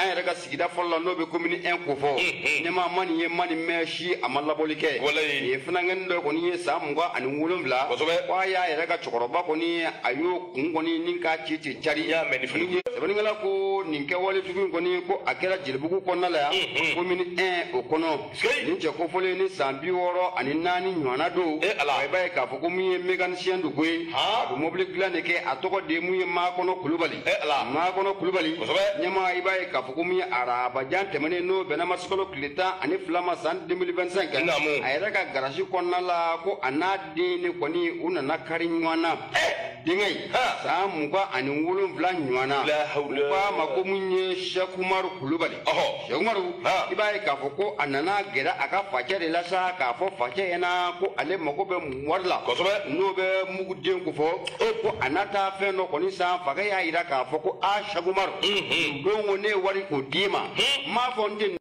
An yɛrɛ ka sigida fɔlɔ la n'o bɛ commune 1 ko fɔ ɲɛmaa ma nin ye ma nin mɛn si a ma labɔli kɛ nin ye funankɛnin dɔ kɔni ye san 27 ko a y'a yɛrɛ ka cɛkɔrɔba kɔni a y'o kun kɔni ni k'a ci ci cari sɛbɛnnikɛla ko nin kɛwale jugu in kɔni ko a kɛra Jelibugu kɔnɔna la yan commune 1 o kɔnɔ nin cɛ kofɔlen ni san 64 ɲɔgɔnna don i b'a ye k'a fɔ ko mun ye mécanicien don koyi a bɛ mobili dilan de kɛ a tɔgɔ de ye mun ye Maakɔnɔ Kulubali Maakɔnɔ Kulubali ɲɛmaa i b'a ye k'a fɔ ko mun ye arabajan tɛmɛnen n'o bɛnna marisikalo tile 12 ma san 2025 a yɛrɛ ka garasi kɔnɔna la ko a n'a den de kɔni u nana kari ɲɔgɔn na denkɛ in san 27 ɲɔgɔn na u k'a ma ko mun ye Sɛkumaru Kulubali Sɛkumaru i b'a ye k'a fɔ ko a nana gɛrɛ a ka facɛ de la sa k'a fɔ facɛ ɲɛna ko ale mago bɛ wari la n'o bɛ muguden ko fɔ ko a na taa fɛn dɔ kɔni san fakɛ y'a jira k'a fɔ ko a Sɛkumaru don ko ne ye wari k'o d'i ma n m'a fɔ n tɛ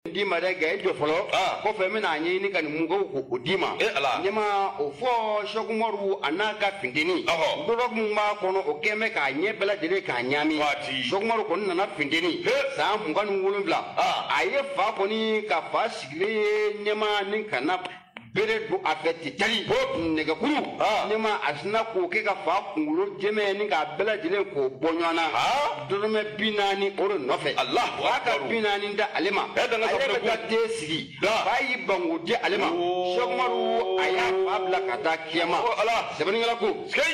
d'i ma dɛ nka e jɔ fɔlɔ kɔfɛ n bɛna a ɲɛɲini ka nin mugaw k'o d'i ma ɲɛmaa o fɔ Sɛkumaru a n'a ka finteni dɔrɔgu min b'a kɔnɔ o kɛn bɛ k'a ɲɛ bɛɛ lajɛlen k'a ɲaami Sɛkumaru kɔni nana finteni san 27 a ye fa kɔni ka fa sigilen ye ɲɛmaa ni ka na bere don a fɛ ten cari nɛgɛkuru ɲɛmaa a sinna k'o kɛ ka fa kunkolo jɛmɛ ni k'a bɛɛ lajɛlen k'o bɔ ɲɔgɔn na dɔrɔmɛ 40 o de nɔfɛ fa ka 40 da ale ma a yɛrɛ bɛ taa den sigi fa y'i ban k'o di ale ma Sɛkumaru a y'a fa bila ka taa kiyama sɛbɛnnikɛla ko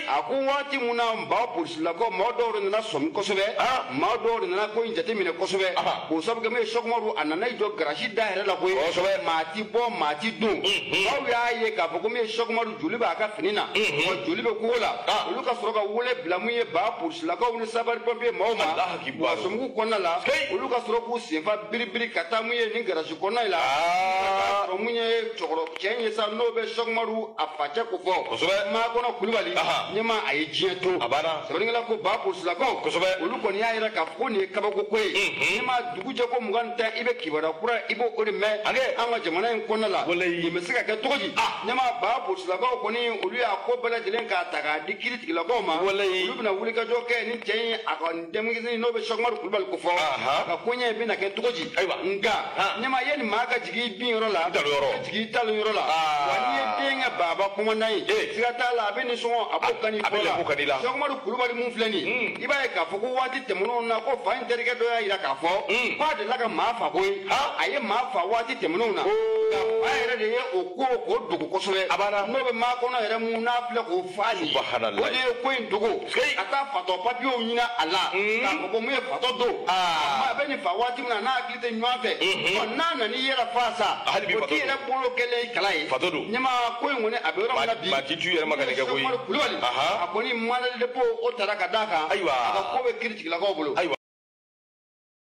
a ko waati mun na ba polisilakaw maa dɔw de nana sɔmi kosɛbɛ maa dɔw de nana ko in jateminɛ kosɛbɛ k'o sabu kɛ min ye Sɛkumaru a nana i jɔ garasi da yɛrɛ la koyi maa ti bɔ maa ti don aw y'a ye k'a fɔ ko min ye Sɛkumaru joli b'a ka fini na wa joli bɛ kogo la olu ka sɔrɔ ka wele bila mun ye ba polisilakaw ni sapeur pompier maaw ma wa somugu kɔnɔna la olu ka sɔrɔ k'u senfa biribiri ka taa mun ye nin garasi kɔnɔna la k'a sɔrɔ mun ye cɛkɔrɔba cɛ in ye sa n'o bɛ Sɛkumaru a facɛ ko fɔ Maakɔnɔ Kulubali ɲɛmaa a ye diɲɛ to sɛbɛnnikɛla ko ba polisilakaw olu kɔni y'a yira k'a fɔ ko nin ye kabako ko ye ɲɛmaa dugu jɛ ko 20 i bɛ kibaruya kura i b'o o de mɛn an ka jamana in kɔnɔna la nin bɛ se ka kɛ cogo di ɲɛmaa ba polisilakaw kɔni olu y'a ko bɛɛ lajɛlen k'a ta k'a di kiiritigilakaw ma olu bɛna wulikajɔ kɛ ni cɛ in a ka denmisɛnnin n'o bɛ Sɛkumaru Kulubali ko fɔ a ka koɲɛ in bɛna kɛ cogo di nka ɲɛmaa yanni maa ka jigin i bin yɔrɔ la jigin i talon yɔrɔ la wa n'i ye den kɛ baaba kɔmɔndan ye siga t'a la a bɛ nisɔngɔ a b'o kan i la Sɛkumaru Kulubali mun filɛ nin ye i b'a ye k'a fɔ ko waati tɛmɛnenw na ko fa in terikɛ dɔ y'a jira k'a fɔ k'a delila ka maa fa koyi a ye maa fa waati tɛmɛnenw na nka fa yɛrɛ de ye o ko k'o dogo kosɛbɛ n'o bɛ Maakɔnɔ yɛrɛ mun n'a filɛ k'o fa nin o de ye ko in dogo ka taa fatɔ papiyew ɲini a la k'a fɔ ko mun ye fatɔ don a bɛ nin fa waati min na n'a hakili tɛ ɲɔgɔn fɛ n'a nana i yɛrɛ fa sa o t'i yɛrɛ bolo kɛlen kala ye ɲɛmaa ko in kɔni a bɛ yɔrɔ min na bi Sɛkumaru Kulubali a kɔni mandat de dépôt o tara ka d'a kan a ka ko bɛ kiiritigilakaw bolo.